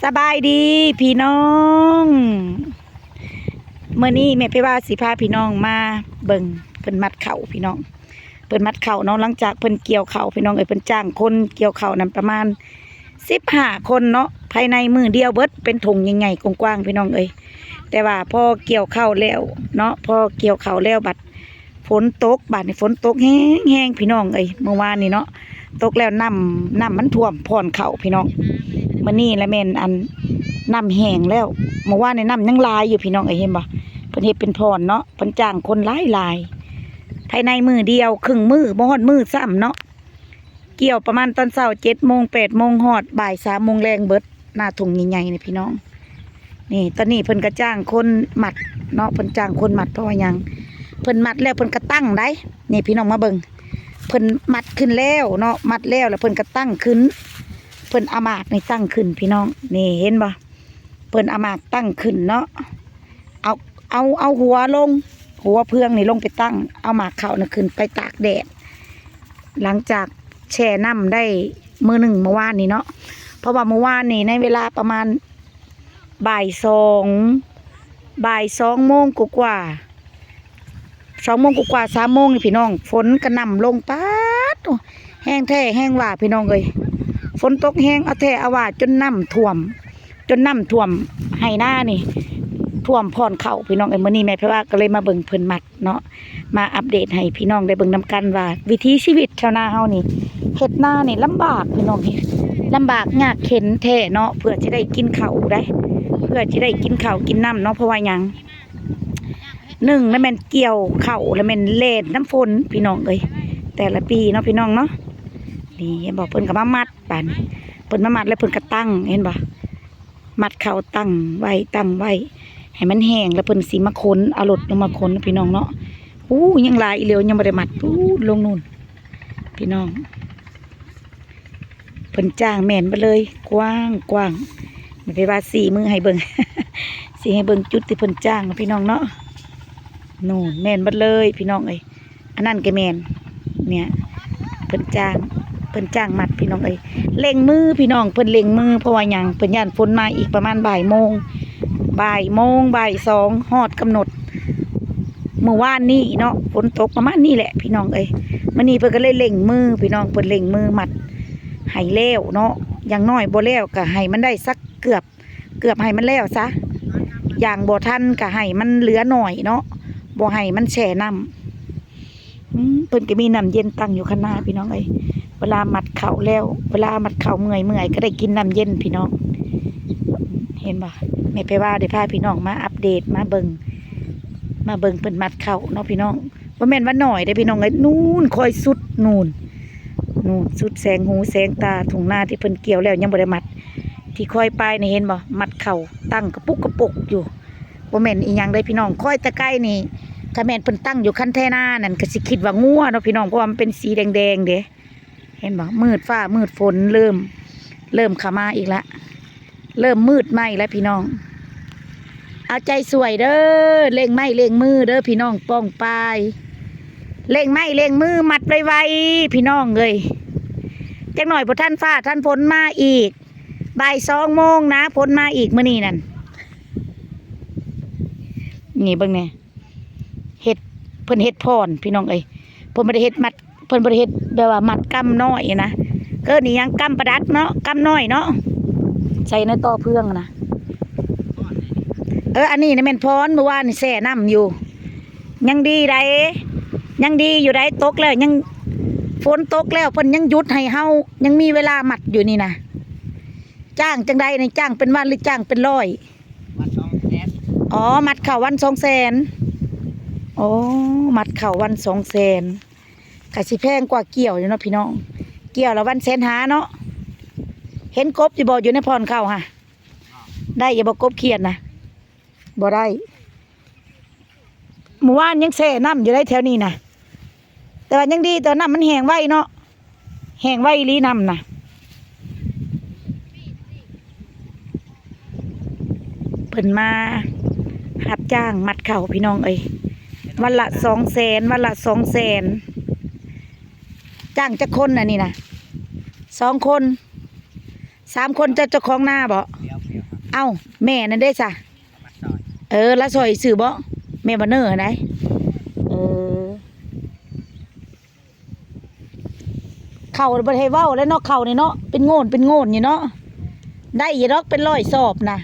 ສະບາຍດີພີ່ນ້ອງ ມື້ນີ້ແມ່ໄພວາຊິພາພີ່ນ້ອງມາເບິ່ງເພິ່ນມັດເຂົ້າພີ່ນ້ອງ ເພິ່ນມັດເຂົ້າເນາະ ຫຼັງຈາກເພິ່ນກ່ຽວເຂົ້າພີ່ນ້ອງເອີຍ ເພິ່ນຈ້າງຄົນກ່ຽວເຂົ້ານັ້ນປະມານສິບຫ້າຄົນເນາະ ພາຍໃນມື້ດຽວເບິດ ເປັນຖົງໃຫຍ່ໆກວ້າງໆພີ່ນ້ອງເອີຍ ແຕ່ວ່າພໍກ່ຽວເຂົ້າແລ້ວເນາະ ພໍກ່ຽວເຂົ້າແລ້ວບັດ ຝົນຕົກ ບາດນີ້ຝົນຕົກແຮງໆ ພີ່ນ້ອງເອີຍ ມື້ວານນີ້ເນາະ ຕົກແລ້ວນ້ຳ ນ້ຳມັນຖ້ວມພອນເຂົ້າພີ່ນ້ອງ ມື້ນີ້ລະແມ່ນອັນ ນ້ຳແຫ້ງແລ້ວ ມື້ວານນີ້ນ້ຳຍັງຫຼາຍຢູ່ພີ່ນ້ອງເອີຍ ເຫັນບໍ່ ເພິ່ນເຮັດເປັນພອນເນາະ ເພິ່ນຈ້າງຄົນຫຼາຍໆ ພາຍໃນມື້ດຽວ ເຄິ່ງມື້ ບໍ່ຮອດມື້ຊ້ຳເນາະ ກ່ຽວປະມານຕອນເຊົ້າເຈັດໂມງ ແປດໂມງ ຮອດບ່າຍສາມໂມງແລງເບິດ ໜ້າທົ່ງໃຫຍ່ໆນີ້ພີ່ນ້ອງ ນີ້ ຕອນນີ້ເພິ່ນກະຈ້າງຄົນມັດເນາະ ເພິ່ນຈ້າງຄົນມັດ ເພາະວ່າຫຍັງ ເພິ່ນມັດແລ້ວເພິ່ນກະຕັ້ງໄດ໋ ນີ້ພີ່ນ້ອງມາເບິ່ງ ເພິ່ນມັດຂຶ້ນແລ້ວເນາະ ມັດແລ້ວ ແລ້ວເພິ່ນກະຕັ້ງຂຶ້ນ ເພິ່ນເອົາໝາກນີ້ຕັ້ງຂຶ້ນພີ່ນ້ອງ ນີ້ເຫັນບໍ່ ເພິ່ນເອົາໝາກຕັ້ງຂຶ້ນເນາະ ເອົາ ເອົາ ເອົາຫົວລົງ ຫົວເຟືອງນີ້ລົງໄປຕັ້ງ ເອົາໝາກເຂົ້ານະຂຶ້ນໄປຕາກແດດ ຫຼັງຈາກແຊ່ນ້ຳໄດ້ມື້ໜຶ່ງ ມື້ວານນີ້ເນາະ ເພາະວ່າມື້ວານນີ້ໃນເວລາປະມານບ່າຍສອງ ບ່າຍສອງໂມງກວ່າໆ ສອງໂມງກວ່າໆ ສາມໂມງນີ້ພີ່ນ້ອງ ຝົນກະໜ່ຳລົງ ປາດໂທ້ ແຮງແທ້ແຮງວ່າພີ່ນ້ອງເອີຍ ຝົນຕົກແຮງເອົາແທ້ເອົາວ່າ ຈົນນ້ຳຖ້ວມ ຈົນນ້ຳຖ້ວມໄຮ່ນານີ້ ຖ້ວມພອນເຂົ້າພີ່ນ້ອງເອີຍ ມື້ນີ້ແມ່ໄພວາກະເລີຍມາເບິ່ງເພິ່ນມັດເນາະ ມາອັບເດດໃຫ້ພີ່ນ້ອງໄດ້ເບິ່ງນຳກັນວ່າ ວິຖີຊີວິດຊາວນາເຮົານີ້ ເຮັດນານີ້ລຳບາກພີ່ນ້ອງ ລຳບາກຍາກເຂັນແທ້ເນາະ ເພື່ອຊິໄດ້ກິນເຂົ້າໄດ໋ ເພື່ອຊິໄດ້ກິນເຂົ້າກິນນ້ຳເນາະ ເພາະວ່າຫຍັງ ໜຶ່ງລະແມ່ນກ່ຽວເຂົ້າ ລະແມ່ນແລ່ນນຳຝົນພີ່ນ້ອງເອີຍ ແຕ່ລະປີເນາະພີ່ນ້ອງເນາະ ນີ້ເຫັນບໍ່ ເພິ່ນກະມາມັດ ບາດນີ້ເພິ່ນມາມັດແລ້ວເພິ່ນກະຕັ້ງ ເຫັນບໍ່ ມັດເຂົ້າຕັ້ງໄວ້ ຕັ້ງໄວ້ ໃຫ້ມັນແຫ້ງ ແລ້ວເພິ່ນຊິມາຂົນ ເອົາລົດລົງມາຂົນພີ່ນ້ອງເນາະ ໂອ້ ຍັງຫຼາຍອີ່ຫຼຽວ ຍັງບໍ່ໄດ້ມັດ ປູ້ນ ລົງນູ້ນ ພີ່ນ້ອງ ເພິ່ນຈ້າງແມ່ນເບິດເລີຍ ກວ້າງໆ ແມ່ໄພວາຊີ້ມືໃຫ້ເບິ່ງ ຊີ້ໃຫ້ເບິ່ງຈຸດທີ່ເພິ່ນຈ້າງເນາະ ພີ່ນ້ອງເນາະ ໂນ່ນ ແມ່ນເບິດເລີຍພີ່ນ້ອງເອີຍ ອັນນັ້ນກະແມ່ນ ເນຍ ເພິ່ນຈ້າງ ເພິ່ນຈ້າງມັດພີ່ນ້ອງເອີຍ ເລັ່ງມືພີ່ນ້ອງ ເພິ່ນເລັ່ງມື ເພາະວ່າຫຍັງ ເພິ່ນຢ້ານຝົນມາອີກປະມານບ່າຍໂມງ ບ່າຍໂມງ ບ່າຍສອງ ຮອດກຳນົດ ມື້ວານນີ້ເນາະ ຝົນຕົກປະມານນີ້ແຫຼະພີ່ນ້ອງເອີຍ ມື້ນີ້ເພິ່ນກະເລີຍເລັ່ງມືພີ່ນ້ອງ ເພິ່ນເລັ່ງມືມັດໃຫ້ແລ້ວເນາະ ຢ່າງໜ້ອຍບໍ່ແລ້ວກະໃຫ້ມັນໄດ້ສັກເກືອບ ເກືອບໃຫ້ມັນແລ້ວຊະ ຢ່າງບໍ່ທັນກະໃຫ້ມັນເຫຼືອໜ້ອຍເນາະ ບໍ່ໃຫ້ມັນແຊ່ນ້ຳ ອືມ ເພິ່ນກະມີນ້ຳເຢັນຕັ້ງຢູ່ຄັນນາພີ່ນ້ອງເອີຍ ເວລາມັດເຂົ້າແລ້ວ ເວລາມັດເຂົ້າເມື່ອຍໆ ກະໄດ້ກິນນ້ຳເຢັນພີ່ນ້ອງ ເຫັນບໍ່ ແມ່ໄພວາໄດ້ພາພີ່ນ້ອງມາອັບເດດ ມາເບິ່ງ ມາເບິ່ງເພິ່ນມັດເຂົ້າເນາະພີ່ນ້ອງ ບໍ່ແມ່ນວ່າໜ້ອຍເດ້ພີ່ນ້ອງເອີຍ ນູ້ນ ຄອຍສຸດນູ້ນ ນູ້ນ ສຸດແສງຫູແສງຕາ ທົ່ງນາທີ່ເພິ່ນກ່ຽວແລ້ວຍັງບໍ່ໄດ້ມັດ ທີ່ຄອຍປາຍນີ້ເຫັນບໍ່ ມັດເຂົ້າຕັ້ງກະປຸກກະປົກຢູ່ ບໍ່ແມ່ນອີ່ຫຍັງເດ້ພີ່ນ້ອງ ຄອຍແຕ່ໄກນີ້ ກະແມ່ນເພິ່ນຕັ້ງຢູ່ຄັນແທນານັ້ນ ກະຊິຄິດວ່າງົວເນາະພີ່ນ້ອງ ເພາະວ່າມັນເປັນສີແດງໆເດ້ ເຫັນບໍ່ ມືດຟ້າມືດຝົນ ເລີ່ມ ເລີ່ມເຂົ້າມາອີກລະ ເລີ່ມມືດໃໝ່ລະພີ່ນ້ອງ ເອົາໃຈຊ່ວຍເດີ ເລັ່ງໄມ້ເລັ່ງມືເດີພີ່ນ້ອງປ້ອງປາຍ ເລັ່ງໄມ້ເລັ່ງມືມັດໄວໆ ພີ່ນ້ອງເອີຍ ຈັກໜ້ອຍບໍ່ທັນຟ້າທັນຝົນມາອີກ ບ່າຍສອງໂມງນາ ຝົນມາອີກມື້ນີ້ນັ້ນ ນີ້ເບິ່ງແດ່ ເຮັດ ເພິ່ນເຮັດພອນພີ່ນ້ອງເອີຍ ເພິ່ນບໍ່ໄດ້ເຮັດມັດ ເພິ່ນບໍ່ໄດ້ເຮັດແບບວ່າມັດກຳນ້ອຍນະ ເອີ້ນອີ່ຫຍັງ ກຳປະດັບເນາະ ກຳນ້ອຍເນາະ ໃສ່ໃນຕໍ່ເຟືອງນະ ເອີ ອັນນີ້ນະແມ່ນພອນ ມື້ວານນີ້ແຊ່ນ້ຳຢູ່ ຍັງດີໃດ ຍັງດີຢູ່ໃດ ຕົກແລ້ວຍັງ ຝົນຕົກແລ້ວເພິ່ນຍັງຢຸດໃຫ້ເຮົາ ຍັງມີເວລາມັດຢູ່ນີ້ນະ ຈ້າງຈັ່ງໃດນີ້ ຈ້າງເປັນວັນ ຫຼື ຈ້າງເປັນຮ້ອຍ? ວັນສອງແສນ ອໍ ມັດເຂົ້າວັນສອງແສນ ໂອ້ ມັດເຂົ້າວັນສອງແສນ ກະຊິແພງກວ່າກ່ຽວຢູ່ເນາະພີ່ນ້ອງ ກ່ຽວລະວັນແສນຫ້າເນາະ ເຫັນກົບຢູ່ບໍ່ ຢູ່ໃນພອນເຂົ້າຫະ ໄດ້ຢູ່ບໍ່ ກົບຂຽດນະ ບໍ່ໄດ້ ມື້ວານຍັງແຊ່ນ້ຳຢູ່ໃດ໋ແຖວນີ້ນະ ແຕ່ວ່າຍັງດີ ແຕ່ວ່ານ້ຳມັນແຫ້ງໄວເນາະ ແຫ້ງໄວອີ່ຫຼີນ້ຳນະ ເພິ່ນມາຮັບຈ້າງມັດເຂົ້າພີ່ນ້ອງເອີຍ ວັນລະສອງແສນ ວັນລະສອງແສນ ຈ້າງຈັກຄົນອັນນີ້ນະ ສອງຄົນ ສາມຄົນ ເຈົ້າ ເຈົ້າຂອງນາບໍ? ດຽວ ເອົ້າ ແມ່ນັ້ນເດ້ຊະ? ເອີ ລະຊ່ອຍຊື້ບໍ? ແມ່ບັນເນີຫັ້ນໃດ? ເອີ ເຂົ້າບໍ່ໄດ້ເວົ້າແລ້ວເນາະ ເຂົ້ານີ້ເນາະ ເປັນໂງ່ນເປັນໂງ່ນຢູ່ເນາະ ໄດ້ຢູ່ດອກເປັນຮ້ອຍສອບນະ.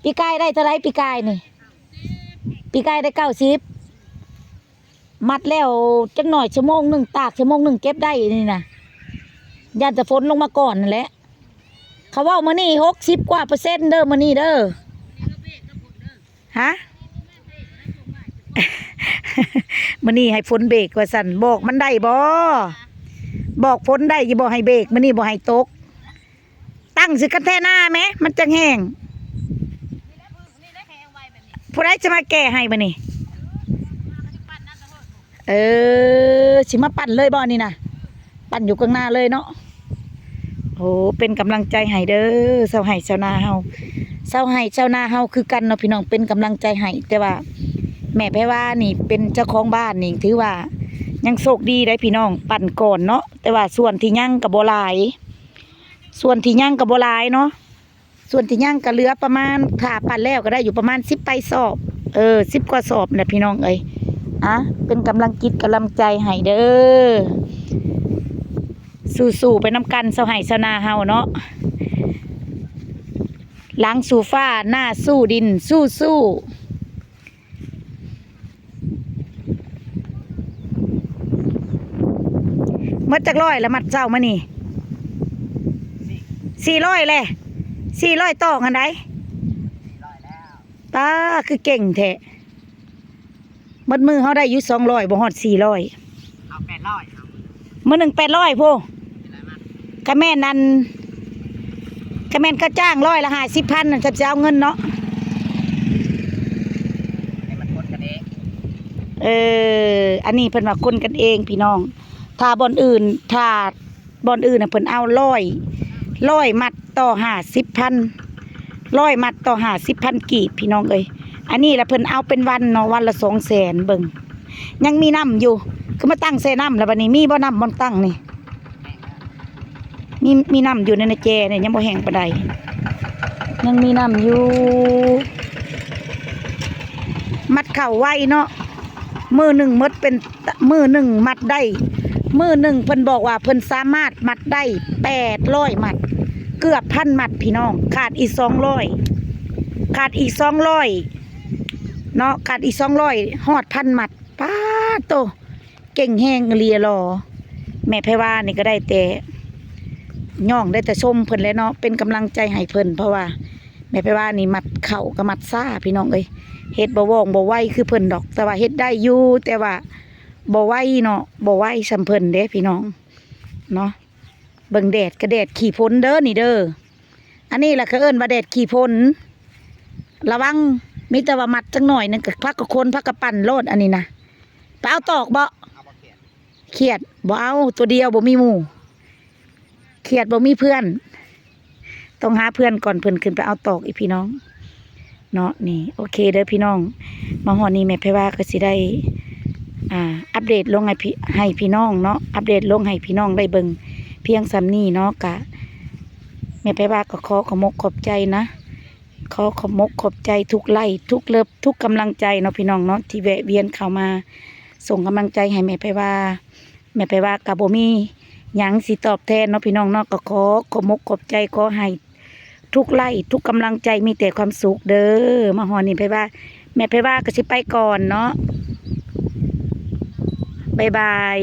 ປີກາຍໄດ້ເທົ່າໃດປີກາຍນີ້? ປີກາຍໄດ້ເກົ້າສິບ ມັດແລ້ວຈັກໜ້ອຍ ຊົ່ວໂມງໜຶ່ງ ຕາກຊົ່ວໂມງໜຶ່ງເກັບໄດ້ນີ້ນະ ຢ້ານແຕ່ຝົນລົງມາກ່ອນນັ້ນແຫຼະ. ເຂົາເວົ້າມື້ນີ້ຫົກສິບກວ່າເປີເຊັນເດີ ມື້ນີ້ເດີ. ຮະ? ມື້ນີ້ໃຫ້ຝົນເບກວ່າຊັ້ນ ບອກມັນໄດ້ບໍ່? ບອກຝົນໄດ້ຢູ່ບໍ່ໃຫ້ເບກ ມື້ນີ້ບໍ່ໃຫ້ຕົກ. ຕັ້ງໃສ່ຄັນແທນາແມ ມັນຈັ່ງແຫ້ງ. ຜູ້ໃດຈະມາແກ່ໃຫ້ບາດນີ້? ເອີ ຊິມາປັ່ນເລີຍບໍ່ນີ້ນະ? ປັ່ນຢູ່ກາງນາເລີຍເນາະ. ໂອ້ ເປັນກຳລັງໃຈໃຫ້ເດີ ຊາວໄຮ່ຊາວນາເຮົາ ຊາວໄຮ່ຊາວນາເຮົາຄືກັນເນາະພີ່ນ້ອງ ເປັນກຳລັງໃຈໃຫ້. ແຕ່ວ່າແມ່ໄພວານີ້ເປັນເຈົ້າຂອງບ້ານນີ້ ຖືວ່າຍັງໂຊກດີໄດ໋ພີ່ນ້ອງ ປັ່ນກ່ອນເນາະ. ແຕ່ວ່າສ່ວນທີ່ຍັງກໍບໍ່ຫຼາຍ ສ່ວນທີ່ຍັງກໍບໍ່ຫຼາຍເນາະ ສ່ວນທີ່ຍັງກໍເຫຼືອປະມານ ຖ້າປັ່ນແລ້ວກໍໄດ້ຢູ່ປະມານສິບປາຍສອບ ເອີ ສິບກວ່າສອບແຫຼະພີ່ນ້ອງເອີຍ. ອະ ເປັນກຳລັງຈິດກຳລັງໃຈໃຫ້ເດີ ສູ້ໆໄປນຳກັນ ຊາວໄຮ່ຊາວນາເຮົາເນາະ. ຫຼັງສູ້ຟ້າ ໜ້າສູ້ດິນ ສູ້ໆ. ໝົດຈັກຮ້ອຍລະ ມັດເຊົ້າມານີ້? ສີ່ຮ້ອຍແຫຼະ ສີ່ຮ້ອຍຕອກຫັ້ນໃດ໋. ປ້າ ຄືເກັ່ງແທ້ ໝົດມື້ເຮົາໄດ້ຢູ່ສອງຮ້ອຍ ບໍ່ຮອດສີ່ຮ້ອຍ. ເອົາແປດຮ້ອຍ ເອົາ ມື້ໜຶ່ງແປດຮ້ອຍພຸ້ນ. ກະແມ່ນອັນ ກະແມ່ນກະຈ້າງຮ້ອຍລະຫ້າສິບພັນ ຈະເອົາເງິນເນາະ. ເອີ ອັນນີ້ເພິ່ນວ່າຄົນກັນເອງພີ່ນ້ອງ. ຖ້າບ່ອນອື່ນ ຖ້າບ່ອນອື່ນນະ ເພິ່ນເອົາຮ້ອຍ ຮ້ອຍມັດຕໍ່ຫ້າສິບພັນ ຮ້ອຍມັດຕໍ່ຫ້າສິບພັນກີບພີ່ນ້ອງເອີຍ. ອັນນີ້ລະເພິ່ນເອົາເປັນວັນເນາະ ວັນລະສອງແສນ. ເບິ່ງ ຍັງມີນ້ຳຢູ່ ຄືມາຕັ້ງແຊ່ນ້ຳລະບາດນີ້. ມີບໍ່ນ້ຳບ່ອນຕັ້ງນີ້? ມີ ມີນ້ຳຢູ່ໃນ ໃນແຈນີ້ ຍັງບໍ່ແຫ້ງປານໃດ ຍັງມີນ້ຳຢູ່. ມັດເຂົ້າໄວເນາະ ມື້ໜຶ່ງໝົດເປັນ ມື້ໜຶ່ງມັດໄດ້ ມື້ໜຶ່ງເພິ່ນບອກວ່າເພິ່ນສາມາດມັດໄດ້ແປດຮ້ອຍມັດ ເກືອບພັນມັດພີ່ນ້ອງ. ຂາດອີກສອງຮ້ອຍ ຂາດອີກສອງຮ້ອຍເນາະ ຂາດອີກສອງຮ້ອຍ ຮອດພັນມັດ. ປາດໂຕ ເກັ່ງແຮງອີ່ຫຼີຫຼໍ. ແມ່ໄພວານີ້ກໍໄດ້ແຕ່ຍ້ອງ ໄດ້ແຕ່ຊົມເພິ່ນແຫຼະເນາະ ເປັນກຳລັງໃຈໃຫ້ເພິ່ນ ເພາະວ່າແມ່ໄພວານີ້ມັດເຂົ້າກໍມັດຊ້າພີ່ນ້ອງເອີຍ. ເຮັດບໍ່ວ່ອງບໍ່ໄວຄືເພິ່ນດອກ ແຕ່ວ່າເຮັດໄດ້ຢູ່ ແຕ່ວ່າບໍ່ໄວເນາະ ບໍ່ໄວສ່ຳເພິ່ນເດ້ພີ່ນ້ອງເນາະ. ເບິ່ງແດດກໍແດດຂີ້ຝົນເດີນີ້ເດີ. ອັນນີ້ລະເຂົາເອີ້ນວ່າແດດຂີ້ຝົນ. ລະວັງ ມີແຕ່ວ່າມັດຈັກໜ້ອຍໜຶ່ງກໍພັກກະຄົນ ພັກກະປັ່ນໂລດ. ອັນນີ້ນະ ໄປເອົາຕອກບໍ? ເອົາບໍ່ຂຽດ? ຂຽດບໍ່ເອົາ ຕົວດຽວ ບໍ່ມີໝູ່ ຂຽດບໍ່ມີເພື່ອນ ຕ້ອງຫາເພື່ອນກ່ອນ ເພິ່ນຂຶ້ນໄປເອົາຕອກອີກພີ່ນ້ອງເນາະ. ນີ້ ໂອເຄເດີພີ່ນ້ອງ ມາຮອດນີ້ແມ່ໄພວາກໍຊິໄດ້ ອ່າ ອັບເດດລົງໃຫ້ພີ່ ໃຫ້ພີ່ນ້ອງເນາະ ອັບເດດລົງໃຫ້ພີ່ນ້ອງໄດ້ເບິ່ງພຽງສ່ຳນີ້ເນາະ. ກະແມ່ໄພວາກໍຂໍຂອບມົກຂອບໃຈນະ ຂໍຂອບມົກຂອບໃຈທຸກໄລ້ ທຸກເລີບ ທຸກກຳລັງໃຈເນາະພີ່ນ້ອງເນາະ ທີ່ແວະວຽນເຂົ້າມາສົ່ງກຳລັງໃຈໃຫ້ແມ່ໄພວາ. ແມ່ໄພວາກໍບໍ່ມີຫຍັງຊິຕອບແທນເນາະພີ່ນ້ອງເນາະ ກໍຂໍຂອບມົກຂອບໃຈ ຂໍໃຫ້ທຸກໄລ້ທຸກກຳລັງໃຈມີແຕ່ຄວາມສຸກເດີ. ມາຮອດນີ້ໄພວາ ແມ່ໄພວາກໍຊິໄປກ່ອນເນາະ ບາຍບາຍ.